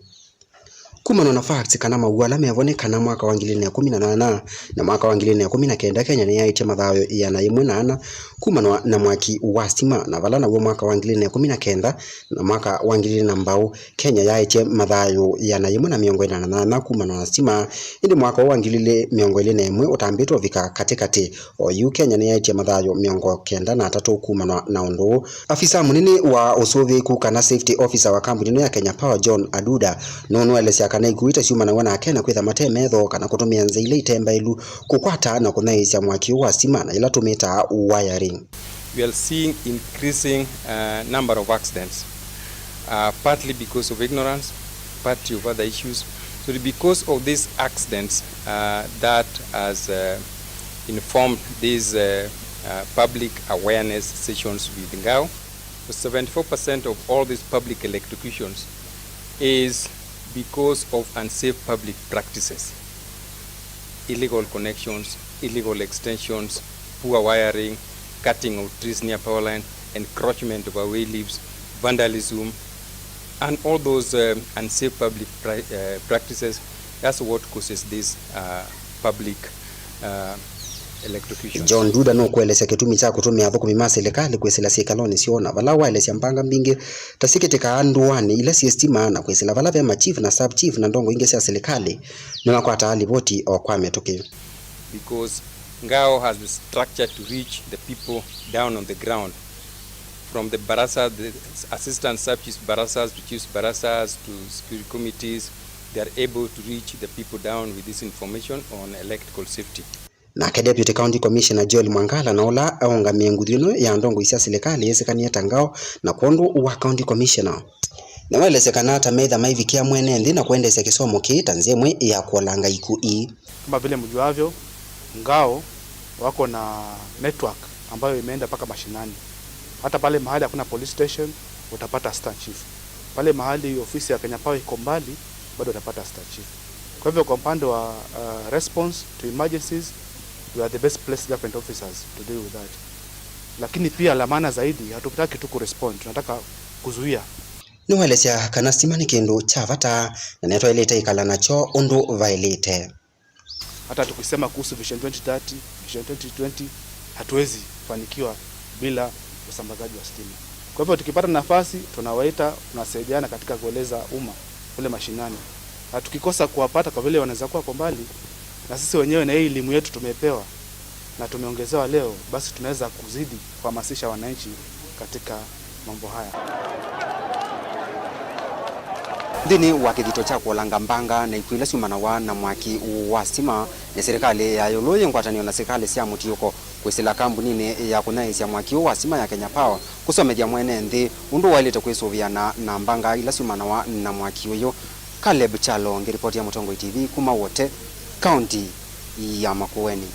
Kumanwa na facts kana mawau ala mevonekana mwaka wa ngili ilĩ na ĩkũmi na nyanya na mwaka wa ngili ilĩ na ĩkũmi na kenda, Kenya nĩyaĩtye mathayũ ĩana yĩmwe na ana kumanwa na mwaki wa stima, na vala naw'o mwaka wa ngili ilĩ na ĩkũmi na kenda na mwaka wa ngili ilĩ na mbaũ, Kenya yaĩtye mathayũ ĩana yĩmwe na mĩongo ĩna na nyanya kumanwa na stima, ĩndĩ mwaka ũũ wa ngili ilĩ mĩongo ĩlĩ na ĩmwe ũtambĩte ũvika katĩkatĩ. O yu Kenya nĩyaĩtye mathayũ mĩongo kenda na atatũ kumanwa na ũndũ ũũ. Afisa mũnene wa ũsũvĩĩku kana safety officer wa kambuni ĩno ya Kenya Power, John Aduda, nũnũelesya kana ikuũ ita syumanaw'a na Akenya kwĩtha mate metho kana kũtũmĩa nzĩa ila ite mbaĩlu kũkwata na kũnyaĩĩsya mwaki ũũ wa stima na ila tũmĩtaa wiring. We are seeing increasing, uh, number of accidents, uh, partly because of ignorance, partly of other issues. So because of these accidents, uh, that has, uh, informed these, uh, uh, public awareness sessions with Ngao. So seventy-four percent of all these public electrocutions is because of unsafe public practices, illegal connections, illegal extensions, poor wiring, cutting of trees near power line, encroachment of away leaves, vandalism, and all those, um, unsafe public pri-, uh, practices. That's what causes this, uh, public, uh, electrocution. John Duda nũkũelesya kĩtumi kya kũtũmĩa athũkũmi ma silikalĩ kwĩsĩla syĩkalonĩ syoo, na vala waelesya mbanga mbingĩ ta syĩkĩtĩkaa ndũanĩ ila syĩ stima, na kwĩsĩla vala ve ma chief na sub chief na ndongo ingĩ sya silikalĩ nĩmakwataa livoti o kwa mĩtũkĩ. Because Ngao has the structure to reach the people down on the ground, from the barasa, the assistant sub chiefs barasas to chiefs barasas to security committees, they are able to reach the people down with this information on electrical safety. Nake Deputy County Commissioner Joel Mwangala, na ũla aũngamĩe nguthu ĩno ya ndongoi sya silikalĩ yĩsĩkanĩe ta Ngao na kwondũ wa County Commissioner, nĩwaelesya kana ta metha maivikĩa mwene nthĩ na kũendeesya kĩsomo kĩĩ ta nzĩa ĩmwe ya kũolanga ikuũ ii. Kama vile mjuavyo, Ngao wako na network ambayo imeenda mpaka mashinani. Hata pale mahali hakuna police station, utapata assistant chief. Pale mahali ofisi ya Kenya Power iko mbali, bado utapata assistant chief. Kwa hivyo, kwa upande wa, uh, response to emergencies, we are the best placed government officers to deal with that. Lakini pia, la maana zaidi, hatutaki tu kurespond, tunataka kuzuia. Nĩwaelesya kana stima nĩ kĩndũ kya vata na nĩtwaĩlĩte ĩkala nakyo ũndũ vaĩlĩte. Hata tukisema kuhusu Vision twenty thirty, Vision twenty twenty, hatuwezi fanikiwa bila usambazaji wa stima. Kwa hivyo, tukipata nafasi, tunawaita, tunasaidiana katika kueleza umma kule mashinani. Na tukikosa kuwapata kwa vile wanaweza kuwa kwa mbali, na sisi wenyewe na hii elimu yetu tumepewa na tumeongezewa leo, basi tunaweza kuzidi kuhamasisha wananchi katika mambo haya. Nthĩnĩ wa kĩthito kya kũolanga mbanga na ikuũ ila syumanawa na mwaki wa stima, nĩ silikalĩ ya ĩũlũ yĩ ngwatanĩo na silikalĩ sya mũtiũko kwĩsĩla kambuninĩ ya kũnyaĩĩsya mwaki ũũ wa stima ya Kenya Power kũsomethya mwene nthĩ ũndũ waĩlĩte kwĩsũvĩana na mbanga ila syumanawa na mwaki ũyũ. Caleb Kyalo ngĩripoti ya Mũtongoi T V kuma Wote, kaunti ya Makueni.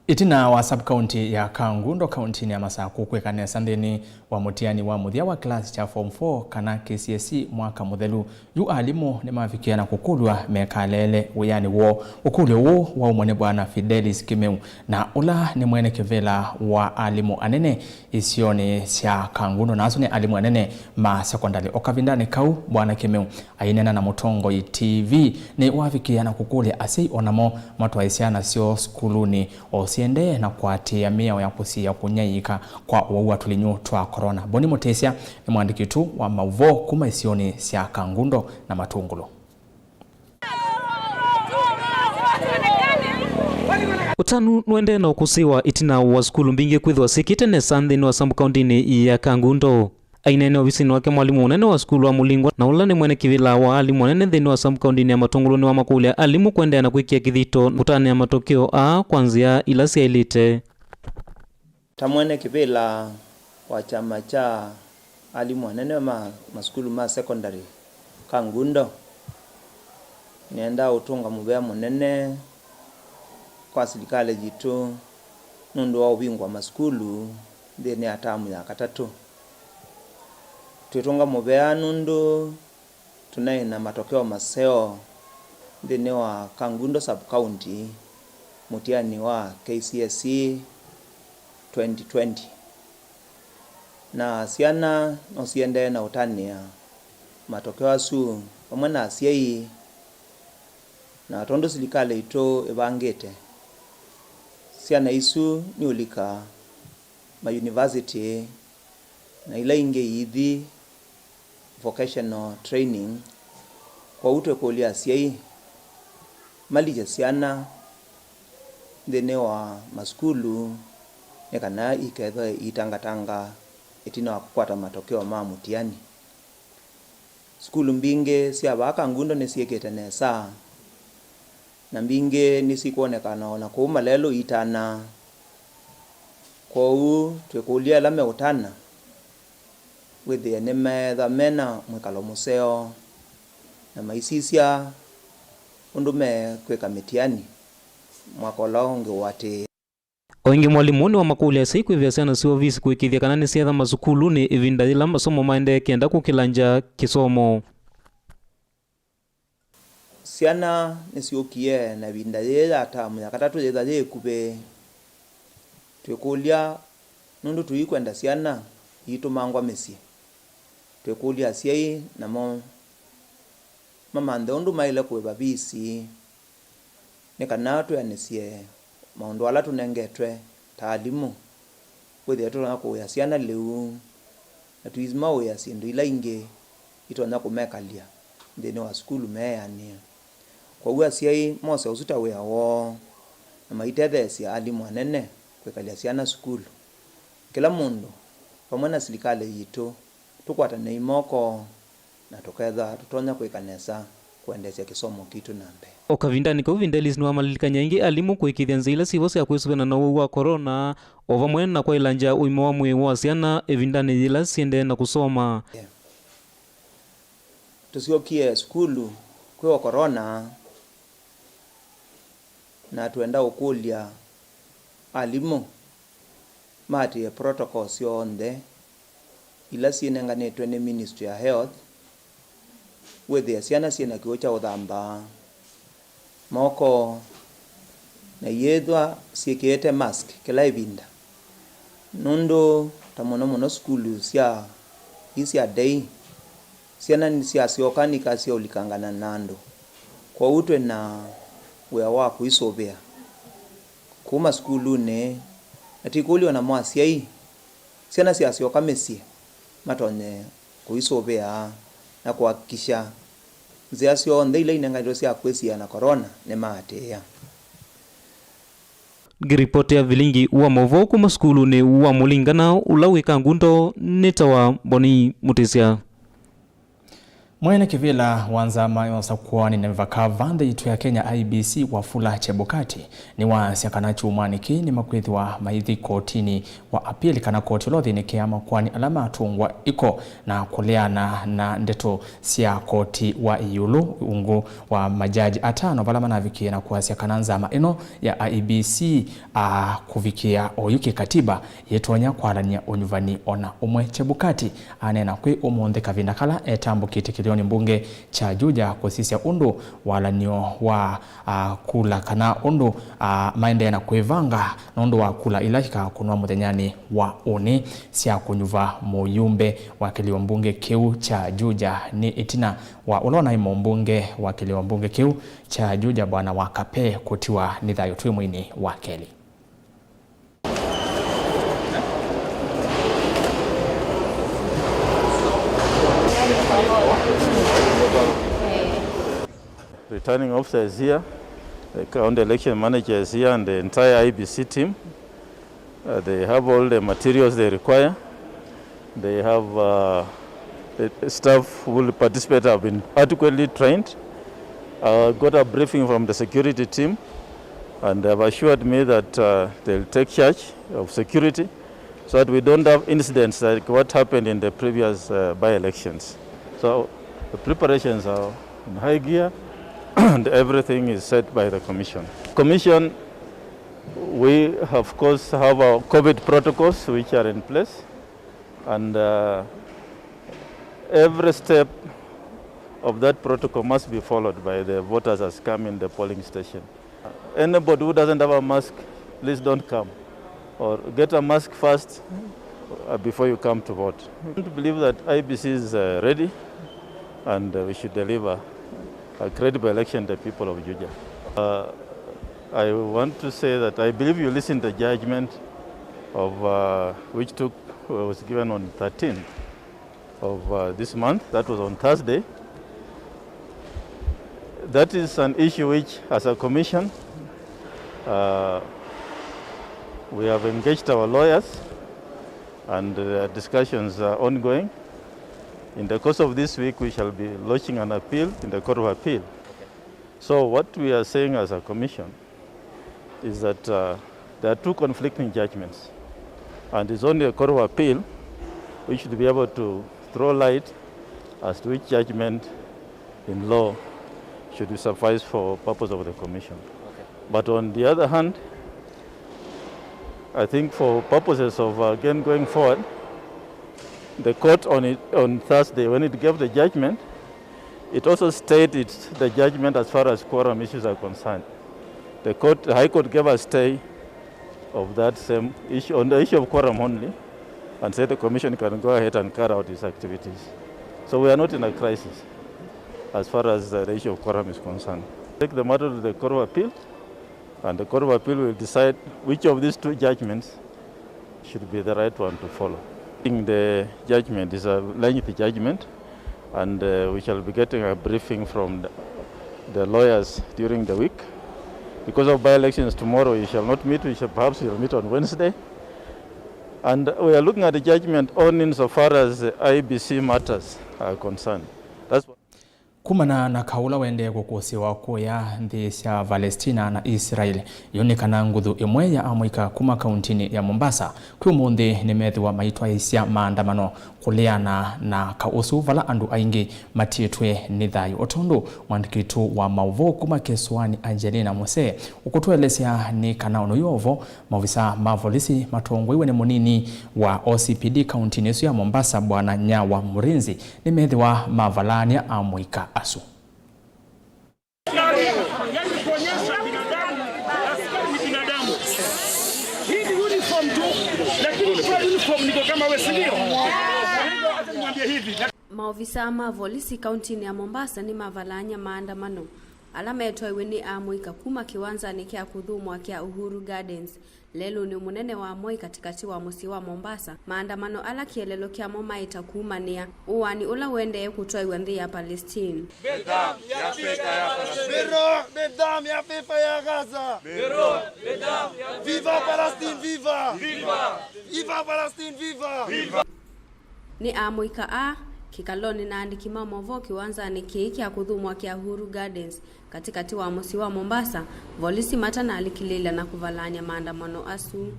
Ĩtina wa sub-county ya Kangundo kauntinĩ ya Masakũ kwĩka nesa nthĩnĩ wa mũtiani wa mũthya wa kĩlasi kya form four kana K C S E mwaka mũthelu, yu alimũ nĩmavikĩe na kũkũlw'a mekaleele wĩanĩ woo. Ũkũlyo ũũ waumwa nĩ Bwana Fidelis Kĩmeu, na ũla nĩ mwene kĩvĩla wa alimũ anene isionĩ sya Kangundo, na asu nĩ alimũ anene ma sekondalĩ. O kavindanĩ kau, Bwana Kĩmeu aineena na Mũtongoi T V nĩwavikĩe na kũkũlya asyai o namo matwae syana syoo sukulunĩ o siendee na kũatĩĩa mĩao ya kũsiĩĩa kũnyaĩĩka kwa ũwau wa tũlinyũ twa corona. Boni Mũtĩsya nĩ mũandĩki witũ wa maũvoo kuma isionĩ sya Kangundo na Matũngũlũ. Ũtanu nũendee na ũkũsĩĩwa ĩtina wa sukulu mbingĩ kwĩthĩwa syĩkĩte nesa nthĩnĩ wa sub-kauntinĩ ya Kangundo. Aineena ovisinĩ wake mwalimũ mũnene wa sukulu wa Mũlingwa, na ũla nĩ mwene kĩvĩla wa alimũ anene nthĩnĩ wa sub-kauntinĩ ya Matũngũlũ, nĩwamakũlya alimũ kũendeea na kwĩkĩa kĩthito kũtanĩa matokeo aa kwa nzĩa ila syaĩlĩte. Ta mwene kĩvĩla wa kyama kya alimũ anene ma masukulu ma sekondalĩ Kangundo, nĩendaa ũtũnga mũvea mũnene kwa silikalĩ yitũ nũndũ wa ũvingũa masukulu nthĩnĩ ya tamu ya katatũ. Twĩtũnga mũvea nũndũ tũnaĩ na matokeo maseo nthĩnĩ wa Kangundo sub-county mũtiani wa K C S E twenty twenty, na syana no siendee na ũtanĩa matokeo asu vamwe na asyai, na tondũ silikalĩ itũ ĩvangĩte, syana isu nĩ ũlika mayunivasĩtĩ na ila ingĩ iithi vocational training. Kwoou twĩkũlya asyai malikye syana nthĩnĩ wa masukulu nĩ kana ikethwe iitangatanga ĩtina wa kũkwata matokeo ma mũtiani. Sukulu mbingĩ sya vaa Kangundo nĩsyĩkĩte nesa, na mbingĩ nĩsikwonekana o na kũu Malelũ itanaa. Kwoou twĩkũlya ala meũtana wĩthĩe nĩmeetha me na mwĩkalo mũseo na maisisya ũndũ mekwĩka mĩtiani mwaka ũla ũngĩ ũatĩĩe. O ĩngĩ, mwalimũ nĩwamakũlya asyai kwĩvĩa syana syoo ovisi kũĩkĩĩthya kana nĩsyeetha masukulunĩ ĩvinda yĩla masomo maendee kenda kũkĩlangya kĩsomo. Syana nĩsyũkie na ĩvinda yĩĩ ya tamu ya katatũ yĩtha yĩ ĩkuvĩ. Twĩkũlya nũndũ tũikwenda syana iitũmangwa mĩsyĩ. Twĩkũlya asyai namo mamanthe ũndũ maĩle kũĩva visi nĩ kana twĩanĩsye maũndũ ala tũnengetwe ta alimũ, wĩthĩe tũtonya kũĩa syana lĩu, na tũimaũĩa syĩndũ ila ingĩ itonya kũmekalya nthĩnĩ wa sukulu meeanĩe. Kwoou asyai mose ũsu ta wĩa woo, na maitetheesya alimũ anene kwĩkalya syana sukulu. Kĩla mũndũ, vamwe na silikalĩ yitũ, tũkwatanei moko, na tũkethwa tũtonya kwĩka nesa kũendeesya kĩsomo kitũ na mbee. O kavindanĩ kau, Vindelis nĩwamalilikany'a ĩngĩ alimũ kũĩkĩĩthya nzĩa ila syĩvo sya kwĩsũvĩana na ũwau wa corona, o vamwe na kwaĩlangya ũima wa mwĩĩ wa syana ĩvindanĩ yĩla syĩendee na kũsoma. Tũsyokie sukulu kwĩ o corona, na twenda ũkũlya alimũ maatĩĩe protocol syonthe ila syĩnenganĩtwe nĩ Ministry ya Health, wĩthĩe syana syĩ na kĩw'ũ kya ũthamba moko, na iyĩthwa syĩkĩĩte mask kĩla ĩvinda, nũndũ ta mũno mũno sukulu sya ii sya ndei, syana nĩsyasyoka nĩkasyaũlikangana na andũ. Kwoou twĩ na wĩa wa kũisũvĩa kuma sukulunĩ, na ti kũlyo namo asyai, syana syasyoka mĩsyĩ matonye kũisũvĩa na kũakikisha nzĩa syonthe ila inenganĩtwe sya kwĩsiĩĩa na corona nĩmaatĩĩa. Ngĩripotĩa vilingi wa maũvoo kuma sukulunĩ wa Mũlingana ũla wĩ Kangundo, nĩtawa Mboni Mũtĩsya. Mwene kĩvĩla wa nzama ya ũsakũani na mĩvaka vaa nthĩ yitũ ya Kenya, I E B C, Wafula Chebukati, nĩwasya kana kyumwanĩ kĩĩ nĩmakwĩthĩwa maithi kotinĩ wa appeal, kana koti ũla ũthĩnĩkĩaa makoani ala matũngwa iko, na kũleana na ndeto sya koti wa ĩũlũ, ungu wa majaji atano vala manavikie na kwasya kana nzama ĩno ya I E B C, a, kũvikĩa oyu kĩkatiba, yĩtonya kwalany'a ũnyuvani o na ũmwe. Chebukati aneena kwĩ ũmũnthĩ kavinda kala etambũkĩte kĩthĩonĩ mbunge kya Juja kũsisya ũndũ walan'yo wa, a, kula, kana ũndũ, a, maendee na kwĩvanga nũndũ wa kula ila ikakũnwa mũthenyanĩ wa ũnĩ sya kũnyuva mũyumbe wa kĩlĩo mbunge kĩu kya Juja, nĩ ĩtina wa ũla ũnaĩ mũmbunge wa kĩlĩo mbunge kĩu kya Juja, Bwana Wakape, kũtiwa nĩ thayũ twĩ mweinĩ wa kelĩ. Returning officer is here, the county election manager is here, and the entire I E B C team. Uh, they have all the materials they require. They have, uh, the staff who will participate have been adequately trained. Uh, got a briefing from the security team, and they have assured me that, uh, they'll take charge of security so that we don't have incidents like what happened in the previous, uh, by-elections. So the preparations are in high gear and everything is set by the commission. Commission, we of course have our COVID protocols which are in place, and, uh, every step of that protocol must be followed by the voters as come in the polling station. Anybody who doesn't have a mask, please don't come, or get a mask first, uh, before you come to vote. I don't believe that I E B C is, uh, ready. And uh, we should deliver a credible election to the people of Juja. Uh, I want to say that I believe you listened to the judgment of uh, which took was given on thirteenth of uh, this month. That was on Thursday. That is an issue which, as a commission, uh, we have engaged our lawyers and uh, discussions are ongoing. In the course of this week, we shall be launching an appeal in the Court of Appeal. So what we are saying as a commission is that uh, there are two conflicting judgments, and it's only a Court of Appeal which should be able to throw light as to which judgment in law should suffice for purpose of the commission. But on the other hand, I think for purposes of, uh, again, going forward, the court on it, on Thursday, when it gave the judgment, it also stayed its, the judgment as far as quorum issues are concerned. The court, the High Court gave a stay of that same issue, on the issue of quorum only, and said the commission can go ahead and carry out its activities. So we are not in a crisis as far as uh, the issue of quorum is concerned. Take the matter to the Court of Appeal, and the Court of Appeal will decide which of these two judgments should be the right one to follow. I think the judgment is a lengthy judgment, and uh, we shall be getting a briefing from the, the lawyers during the week. Because of by-elections tomorrow, we shall not meet. We shall, perhaps we shall meet on Wednesday. And we are looking at the judgment only insofar as the I B C matters are concerned. That's Kumana na kaũ ũla waendee kũkũsĩĩwa kũya nthĩ sya Palestina na Israel, yonekana nguthu ĩmwe ya amũika kuma kauntinĩ ya Mombasa kwĩ ũmũnthĩ nĩmethĩwa maitwaĩĩsya maandamano kũleana na kaũ ũsu, vala andũ aingĩ matiĩtwe nĩ thayũ. O tondũ mwandĩki witũ wa maũvoo kuma kĩsũanĩ Angelina Musee ũkũtũelesya nĩ kana ũnũyo ũvo, maovisa ma volisi matongoiwe nĩ mũnini wa O C P D kauntinĩ ĩsu ya Mombasa, Bwana Nyawa Murinzi, nĩmethĩwa mavalaany'a amũika asu. Yaani kuonyesha binadamu, askari ni binadamu. Hii ni uniform tu, lakini kwa uniform niko kama wewe, si ndio? Acha nikwambie hivi. Maovisa ma volisi kauntinĩ ya Mombasa nĩmavalaany'a maandamano ala metwaiwe nĩ amũika kuma kĩwanzanĩ kya kũthũmũa kya Uhuru Gardens lelũnĩ mũnene wa Moi katĩkatĩ wa mũsyĩ wa Mombasa. Maandamano ala kĩeleelo kyamo maĩ ta kuumanĩa ũaani ũla ũendee kũtwaiwa nthĩ ya Palestine. Bedam ya pesa ya Palestine. Bero, bedam ya pesa ya Gaza. Bero, bedam ya pesa. Viva Palestine, viva! Viva! Viva Palestine, viva! Viva! Nĩ amũika aa kĩkalonĩ na andĩki ma maũvoo kĩwanzanĩ kĩĩ kya kũthũmũa kya Uhuru Gardens katĩkatĩ wa mũsyĩ wa Mombasa, volisi matanalikĩlĩĩlya na kũvalaany'a maandamano asu.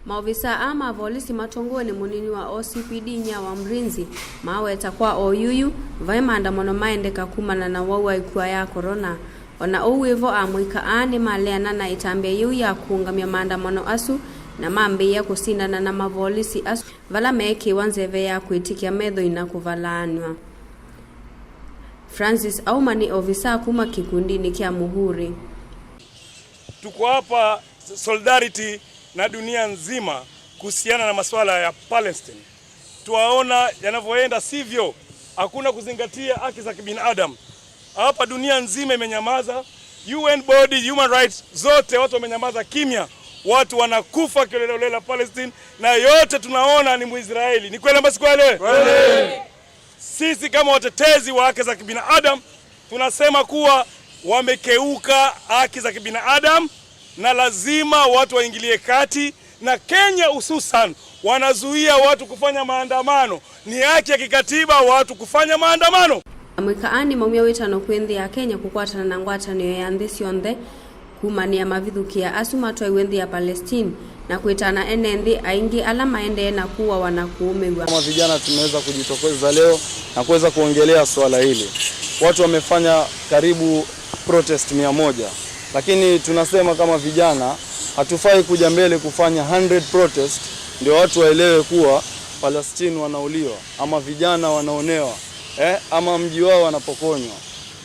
Maovisa aa ma volisi matongoew'e nĩ mũnini wa O C P D Nyawa Murinzi maweta kwa oyuyu vaĩ maandamano maendeka kumana na ũwau wa ĩkua ya corona. O na ũu wĩ vo, amũika aa nĩmaleana na ĩtambya yĩu ya kũũngamya maandamano asu, na mambĩĩa kũsindana na mavolisi asu vala meekĩĩwa nzeve ya kwĩtĩkya methoi na kũvalaanw'a. Francis Auma nĩ ovisaa kuma kĩkundinĩ kya Mũhuri. Tuko hapa solidarity na dunia nzima kuhusiana na masuala ya Palestine. Tuwaona yanavyoenda sivyo, hakuna kuzingatia haki za kibinadamu. Hapa dunia nzima imenyamaza, U N body, human rights zote, watu wamenyamaza kimya. Watu wanakufa kiolelaolela Palestine, na yote tunaona ni Mwisraeli. Ni kweli ama si kweli? Kweli. Sisi kama watetezi wa haki za kibinadamu tunasema kuwa wamekeuka haki za kibinadamu, na lazima watu waingilie kati, na Kenya hususan wanazuia watu kufanya maandamano. Ni haki ya kikatiba watu kufanya maandamano. Amũika aa nĩmaumya wĩtano kwĩ nthĩ ya Kenya kũkwatana na ngwatanĩo ya nthĩ syonthe kumanĩa mavithũkĩa asu matwaiwe nthĩ ya Palestine, na kwĩtana ene nthĩ aingĩ ala maendee na kũawa na kũũmĩw'a. Kama vijana tumeweza kujitokeza leo na kuweza kuongelea swala hili. Watu wamefanya karibu protest mia moja, lakini tunasema kama vijana hatufai kuja mbele kufanya hundred protest ndio watu waelewe kuwa Palestine wanauliwa ama vijana wanaonewa, eh, ama mji wao wanapokonywa.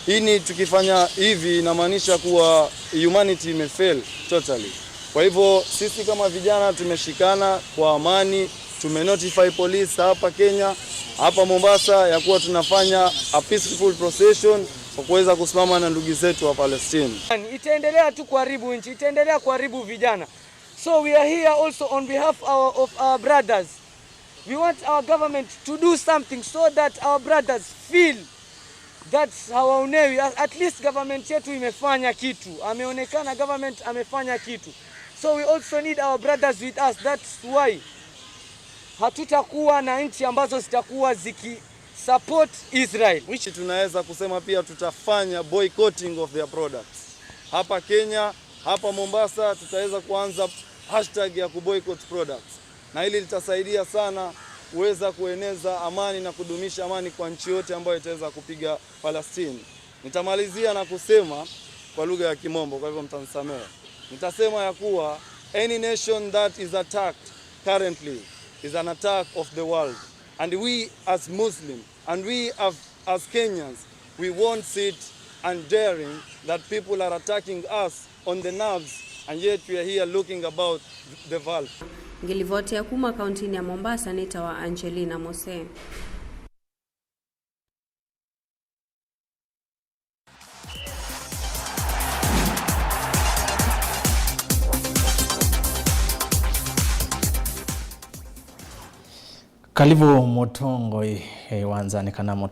Hii ni tukifanya hivi inamaanisha kuwa humanity imefail totally. Kwa hivyo sisi kama vijana tumeshikana kwa amani, Tumenotify police hapa Kenya, hapa Mombasa, ya kuwa tunafanya a peaceful procession kwa kuweza kusimama na ndugu zetu wa Palestine. Itaendelea tu kuharibu nchi, itaendelea kuharibu vijana. So we are here also on behalf our, of our brothers. We want our government to do something so that our brothers feel that hawaonewi. At, at least government yetu imefanya kitu. Ameonekana, government amefanya kitu. So we also need our brothers with us. That's why hatutakuwa na nchi ambazo zitakuwa ziki support Israel. Which tunaweza kusema pia tutafanya boycotting of their products. Hapa Kenya, hapa Mombasa, tutaweza kuanza hashtag ya kuboycott products. Na hili litasaidia sana kuweza kueneza amani na kudumisha amani kwa nchi yote ambayo itaweza kupiga Palestine. Nitamalizia na kusema kwa lugha ya Kimombo, kwa hivyo mtanisamehe. Nitasema ya kuwa any nation that is attacked currently is an attack of the world. And we as Muslim, and we as, as Kenyans, we won't sit and daring that people are attacking us on the nerves, and yet we are here looking about the valve. Ngĩlivotea kuma kauntinĩ ya Mombasa nĩtawa Angelina Mose. Karibu mũtongoi, eh, wanzani kana mũtongoi.